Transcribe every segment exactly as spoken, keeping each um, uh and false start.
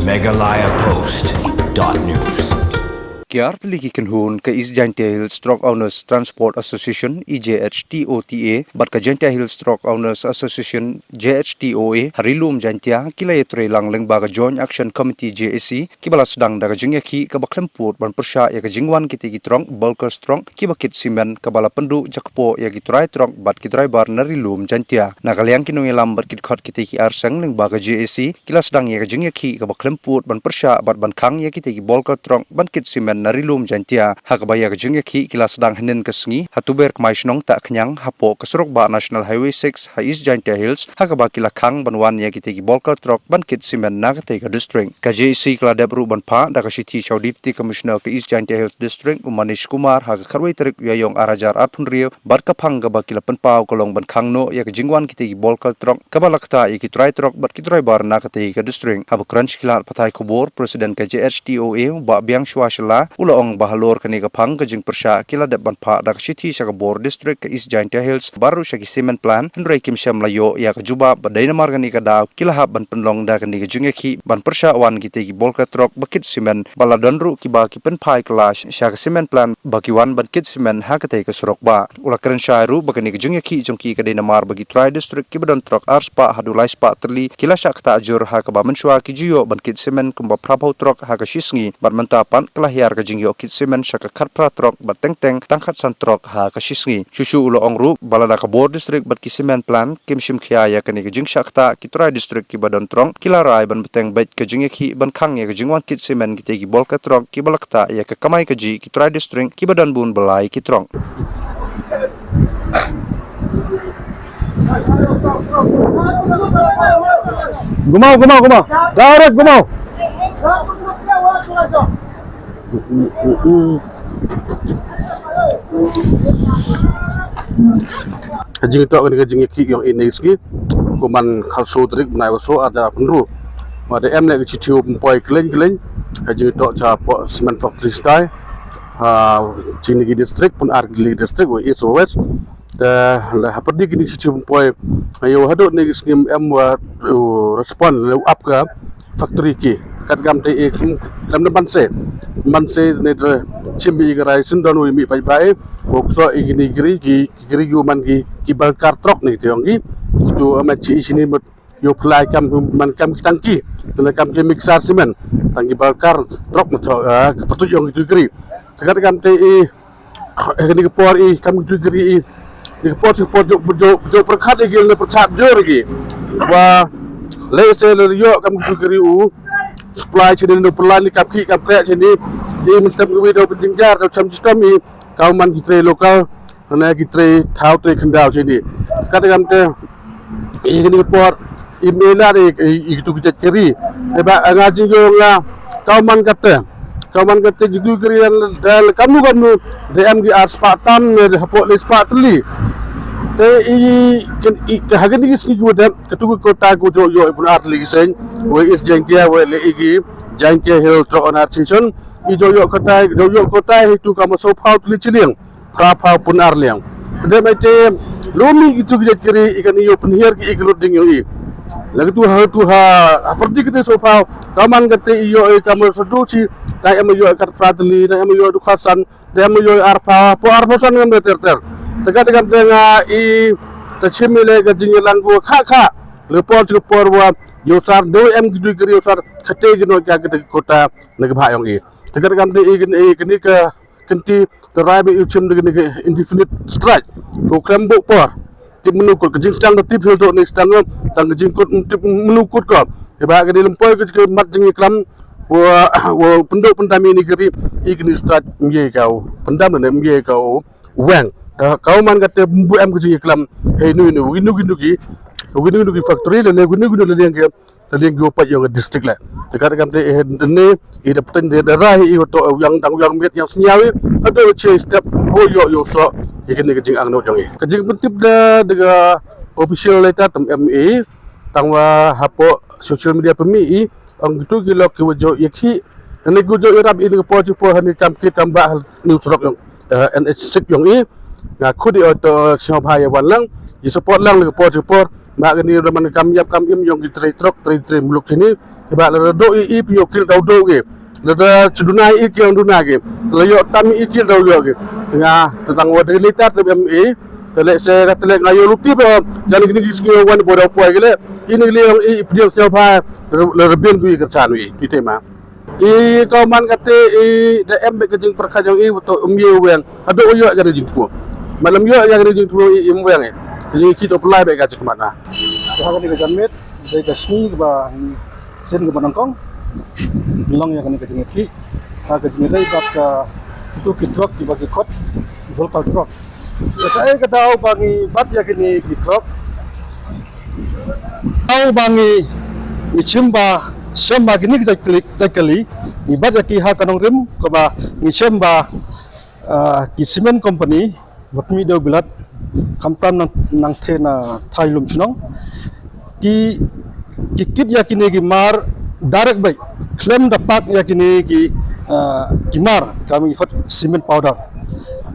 Meghalaya Post dot news. Ki artylli ki kynhun ka East Jaintia Hills Truck Owners Transport Association, E J H T O T A, bad ka Jaintia Hills Truck Owners Association, J H T O A, ha Ri Lum Jaintia, ki la ïatrei lang lyngba ka Joint Action Committee, J A C, kiba la sdang da ka jingïakhih kaba khlem pud ban pyrshah ïa ka jingwan kitei ki trok, bulker trok, kiba kit simen, kaba la pynduh jakpoh ïa ki trai trok bad ki driver na Ri Lum Jaintia. Na ka liang ki nongïalam bad ki dkhot kitei ki arseng lyngba ka J A C, ki la sdang ïa ka jingïakhih kaba khlem pud ban pyrshah bad ban khang ïa kitei ki bulker trok ban kit simen na Ri Lum Jaintia. Ha kaba ïa ka jingïakhih ki la sdang hynnin ka sngi ha Tuber Kmai Shnong Tahkhñiang hapoh ka surok bah National Highway six ha East Jaintia Hills, ha kaba ki la khang ban wan ïa kitei ki bulker trok ban kit simen na katei ka district. Ka J A C ka la dep ruh ban phah da ka shithi sha u Deputy Commissioner ka East Jaintia Hills District, u Manish Kumar, ha ka khatwei tarik u Ïaïong ar hajar arphew hynriew, bad ka phang kaba ki la pynpaw ka long ban khang noh ïa ka jingwan kitei ki bulker trok, kaba la ktah ïa ki trai trok bad ki driver na katei ka district. Haba kren sha ki lad pathai khubor, President ka J H T O A, u Bah Biangshwa Shylla, u la ong ba halor kane ka phang ka jingpyrshah ki la dep ban phah da ka shithi sha ka bor district ka East Jaintia Hills, bad ruh sha ki cement plant, hynrei kim shym la ïoh ïa ka jubab, bad dei namar kane ka daw ki la hap ban pynlong da kane ka jingïakhih ban pyrshah wan kitei ki bulker trok ba kit simen, bad la don ruh kiba ki pynphai kylla sha ka cement plant ba ki wan ban kit simen ha katei ka surok bah. U la kren shai ruh ba kane ka jingïakhih jong ki ka dei namar ba ki trai district kiba don trok arspah haduh laispah tylli ki la shah ktah jur, ha kaba mynshuwa ki ju ïoh ban kit simen kumba phraphew trok ha ka shi sngi, bad mynta pat ka la hiar ka jingïoh kit simen sha ka khatphra trok bad teng teng tang khatsan trok ha ka shi sngi. Shuh shuh u la ong ruh ba lada ka bor district bad ki cement plant kim shim khia ïa kane ka jingshah ktah, ki trai district kiba don trok ki la rai ban bteng beit ka jingïakhih ban khang ïa ka jingwan kit simen kitei ki bulker trok kiba la ktah ïa ka kamai kajih ki trai district kiba don bun ba lai ki trok. Gumau, gumau, gumau. Direct gumau. Ka jingïathoh kane ka jingïakhih ïong i ngi sngi, kumne khatsaw tarik bnai wa saw ar hajar arphew hynriew. Wa da em leh ka shithi pynpoi kylliang kylliang ka jingïathoh shapoh cement factory Stai, ha jingïakhih district, pun ar ki district, wa East wa West. Te la hapdeng kine ki shithi pynpoi, ïa haduh kine ki sngi em wa, uh, respond, la u ap ka factory ki. Kat kam te i khlem, khlem da ban se. Ban se ne te shim i ka rai sendon u i mih paidbah. Wa kso i kine ki ri ki, ki ri u man ki, ki bulker trok ne te ïong ki. Tu amat chi i shini mat ïoh pynlait kam man kam ki tangki. Te kam ki mixer cement. Tang ki bulker trok mat, ah, ka patut ïong ki tu ki ri. Te kat kam te i Eh, kane ka por i kam ki tu ki ri i. Kane ka por, kane ka por jop, jop, jop pyrkhat i ki, ne pyrkhat jur i ki. Wa lehse lada ïoh kam ki tu ki ri u supply shane, ne pynlait ne kam ki kam kreh shane. I mynstep ngi wi da u pynjynjar da u cham shitom i. Kaw man ki trei local, ne ki trei thaw trei khyndaw shane. Kat kam te i kane ka por i me la i, i, i tu ki jait ki ri. Eba nga jingïoh nga kaw man kata. Kaw man kata ki tu ki ri, eh, kamnu kamnu da em ki arspah tam ne hapoh laispah tylli. Te i, kan, i, ka ha kine ki sngi ki wa dep, ka tu ka quota ka ju ïoh i pun artylli ki seng. Wa East Jaintia, wa leh i ki Jaintia Hill Truck Owner Association. I ju ïoh quota, ju ïoh quota hi tu kama sawphew tylli shilliang. Phraphew pun ar liang. Te dei mai te lumi ki tu ki jait ki ri i kan ïoh pynhiar ki i ki lut ding ïoh i. La ki tu ha tu ha, ha pyrdi ki te sawphew. Kaw man kata i ïoh i kamar sadu chi. Tang em ïoh i khatphra tylli, tang em ïoh i du khatsan, tang em ïoh i arphew, hapoh arphew san ngam da ter ter. Te kat kam te nga i, te shim i leh ka jingïalang ko kha kha. Le por chi por wa ïoh sar, dei em ki tu ki ri ïoh sar, kata ki noh ka kata ki quota, ne ka bha ïong i. Te kat kam te i kane, i kane ka kynti, te rai ba i u chim da kane ka indefinite strike. Ko khlem buh por. Tip mynno kut ka jingsdang da tip hil to ne sdang, tang ka jingkut tip mynno kut ko. Te ba kane lem poi ka mat jingïaklam wa, wa pynduh pyndam ïa kane ka ri, i kane strike ym ïa ka u pyndam ne ym ïa ka u weng. Ka, kaw man kata bu em ka jingïaklam. Hei nu nu, wi nu ki nu ki. Wi nu nu ki factory le ne wi nu ki nu le liang ki. Te liang ki u pait ïong ka district le. Te kat kam te i ne i da pynten de da rai i u to ïong dang ïong miet ïong sniaw i. Haduh chi step ho ïoh ïoh so. I kane ka jingangnud ïong i. Ka jingpyntip da, da ka official letter tam em i. Tang wa hapoh social media pynmih i. Ong ki tu ki lok ki wa ju ïakhih. Kane ki wa ju ïarap i ne ka por chi por ha ne kam kit kam bah ha ne u surok ïong, eh, N H six ïong i. Nga khut i o to sngewbha ïa wan lang. I support lang ne ka por chi por. Ba kane ruh man kam ïap kam im ïong ki trei trok, trei trei muluk sini. Ba lada doh i i phi ïoh kil tau doh ki. Lada shu duna i i ki ïong duna ki. Lada ïoh tam i i kil tau ïoh ki. Te nga te tang wat te lei tar te em i. Te lei se ka te lei nga ïoh luti ba jan kine ki sngi wan ba da poi ki lei. Ini ki lei ïong i i pdiang sel ba lada bien bi ka chan wi. Ki te ma. I ka man kate i da em bad ka jingpyrkhat jong i to um ïa weng. Haduh ïoh ïa ka jingthmu. Malam ïoh ïa ka jingthmu i im weng i. Ka jingkit to pynlai bad ka jingkmat na. Ha kane ka janmiet dei ka sngi kaba sien kaba nyngkong. Long ïa kane ka jingkit ha ka jingdei bad ka itu ki trok kiba ki khot bulk trok. Ka ei ka daw ba ngi bat ïa kine ki trok. Daw ba ngi ngi chim ba shem ba kine ki jait kali, jait kali ngi bat ïa ki ha ka nongrim kaba ngi shem ba, ah, ki cement company ba pynmih dewbilat khamtam nang, nangtei na thaiñ lum shnong ki, ki kit ïa kine ki mar direct beit khlem da pak ïa kine ki, ah, ki mar ka ngi khot cement powder.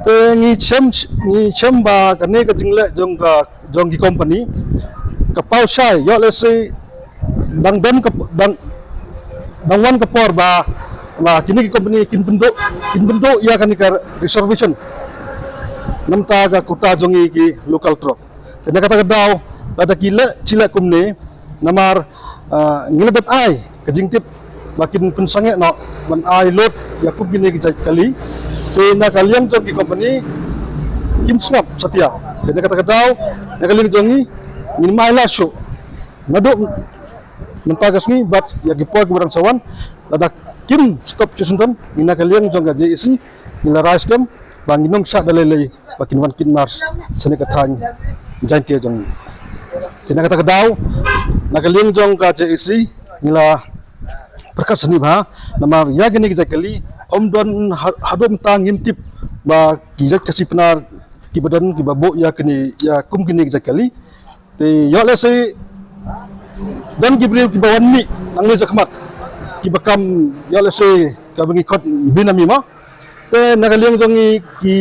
Te ngi shem, ngi shem ba kane ka jingleh jong ka jong ki company ka paw shai ïoh lehse dang don ka dang dang wan ka por ba, ba kine ki company kin pynduh, kin pynduh ïa kane ka reservation namar ka quota jong ngi ki local trok. Te na kata ka daw lada ki leh shi leh kumne namar, ah, ngi la dep ai ka jingtip ba kin pynsangeh noh ban ai load ïa kum kine ki jait kali. Te na ka liang jong ki company kim sngap satia. Te na kata ka daw na ka liang jong ngi ngin mai la shuh naduh mynta ka sngi bad ïa ki por kiba dang sa wan lada kim stop shuh shuh don ngi na ka liang jong ka J A C ngi la rai skhem ba ngin ym shah da lei lei ba kin wan kit mar sha kane ka thaiñ Jaintia jong ngi. Te na kata ka daw na ka liang jong ka J A C ngi la pyrkhat sani bha namar ïa kine ki jait kali ym don ha-, haduh mynta ngim tip ba ki jait Khasi Pnar kiba don kiba buh ïa kine ïa kum kine ki jait kali. Te ïoh lehse don ki briew kiba wan mih nangne shakhmat kiba kam ïoh lehse kaba ngi khot benami ma. Te na ka liang jong ngi ki,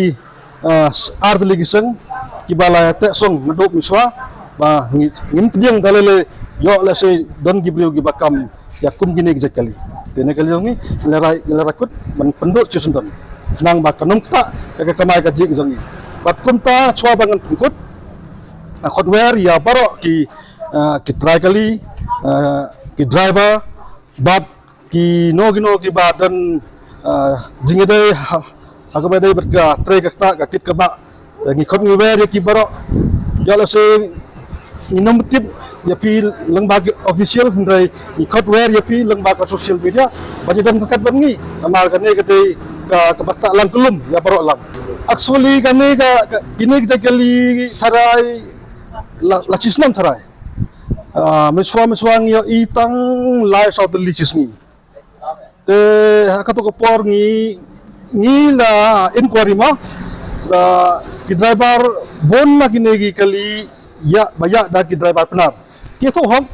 ah, ar tylli ki seng kiba la teh song naduh mynshuwa ba ngi, ngim pdiang da lei lei ïoh lehse don ki briew kiba kam ïa kum kine ki jait kali. Te na ka liang jong ngi ngi la rai, ngi la rai kut ban pynduh shuh shuh don khnang ba kan ym ktah ïa ka kamai kajih jong ngi. Bad kumta shuwa ba ngan pynkut nga khot wer ïa baroh ki, ah, ki trai kali, ah, ki driver bad kino kino kiba don, ah, jingïadei ha, ha kaba dei bad ka trei ka ktah ka kit ka bah. Te ngi khot ngi wer ïa ki baroh. Ïoh lehse ngin ym tip ïa phi lyngba ki official hynrei ngi khot wer ïa phi lyngba ka social media ba ngi don ryngkat bad ngi. Namar kane ka dei ka, kaba ktah lang kyllum ïa baroh lang. Actually kane ka, ka kine ki jait kali tharai la, la shisnem tharai. Ah, mynshuwa mynshuwa ngi ïohi tang lai saw tylli shi sngi. Te ha kato ka por ngi, ngi la inquiry ma da ki driver bun na kine ki kali ïa ba ïa da ki driver Pnar. Ki thoh hok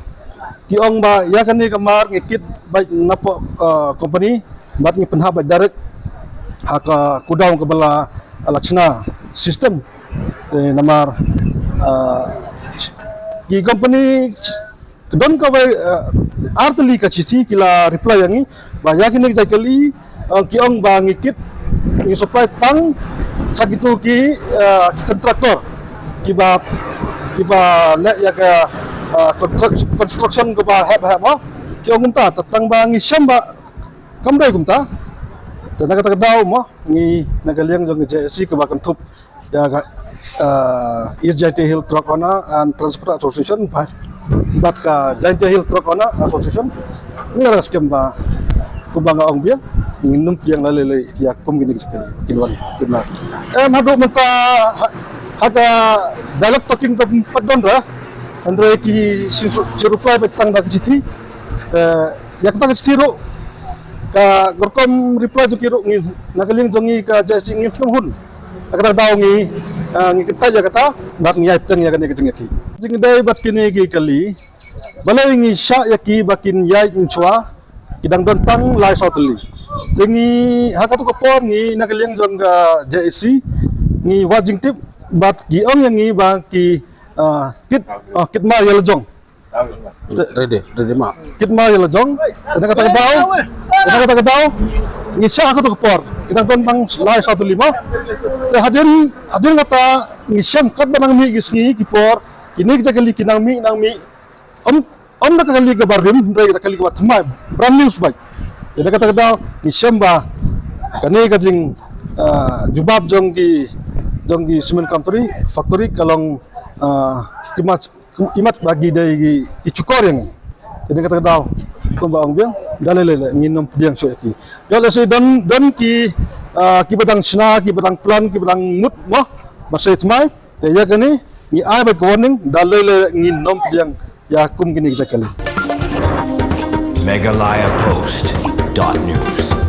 ki ong ba ïa kane ka mar ngi kit bad napoh, ah, company bad ngi pynhap bad direct ha ka godown kaba la, la chna system. Te namar, ah, ki company ka don kawei, ah, ar tylli ka chithi ki la reply ïa ngi ba ïa kine ki jait kali, ah, ki ong ba ngi kit ngi supply tang sha kito ki, ah, ki contractor kiba, kiba leh ïa ka, ah, construct-, construction kaba hep hep mo. Ki ong kumta tang ba ngi shem ba kam dei kumta. Te na kata ka daw mo ngi na ka liang jong ka J A C kaba kynthup ïa ka, ah, East Jaintia Hills Truck Owner and Transporter Association bad, bad ka Jaintia Hills Truck Owner Association ngi la skhem ba kumba nga ong biang ngin ym pdiang la lei lei ïa kum kine ki jait kali kin wan kin lar. Em haduh mynta ha, ha ka dialogue talking tam pat don ra hynrei ki shi, shi reply bad tang da ki chithi. Te ïa kata ka chithi ruh ka rukom reply jong ki ruh ngi na ka liang jong ngi ka J A C ngim sngewhun. Kata ka daw ngi, ah, ngi kyntait ïa kata bad ngi ïai bteng ïa kane ka jingïakhih. Jingdei bad kine ki kali balei ngi shah ïa ki ba kin ïaid mynshuwa ki dang don tang lai saw tylli. Te ngi ha kato ka por ngi na ka liang jong ka J A C ngi wad jingtip bad ki ong ïa ngi ba ki ah, kit, ah, kit mar ïa la jong. Ready, ready ma. Kit mar ïa la jong. Te na kata ka daw, te na kata ka daw, ngi shah ha kato ka por. Ki dang don tang lai saw tylli ma. Te hadien, hadien kata ngi shem katba nang mih ki sngi ki por, kine ki jaka kali ki nang mih, nang mih. Ym, ym da ka kali kaba rim, hynrei da ka kali kaba thymmai, brand new shuh beit. Te na kata ka daw ngi shem ba kane ka jing, ah, jubab jong ki, jong ki cement company, factory ka long, ah, ki mat, ki mat ba ki dei ki, ki shukor ïa ngi. Te na kata ka daw kumba ong biang, da lei lei lei ngin ym pdiang shuh ïa ki. Ïa lehse don, don ki, ah, kiba dang shna, kiba dang plan, kiba dang mut mo, ba sa thymmai. Te ïa kane ngi ai beit ka warning, da lei lei ngin ym pdiang ïa kum kine ki jaka kali. Meghalaya Post dot news.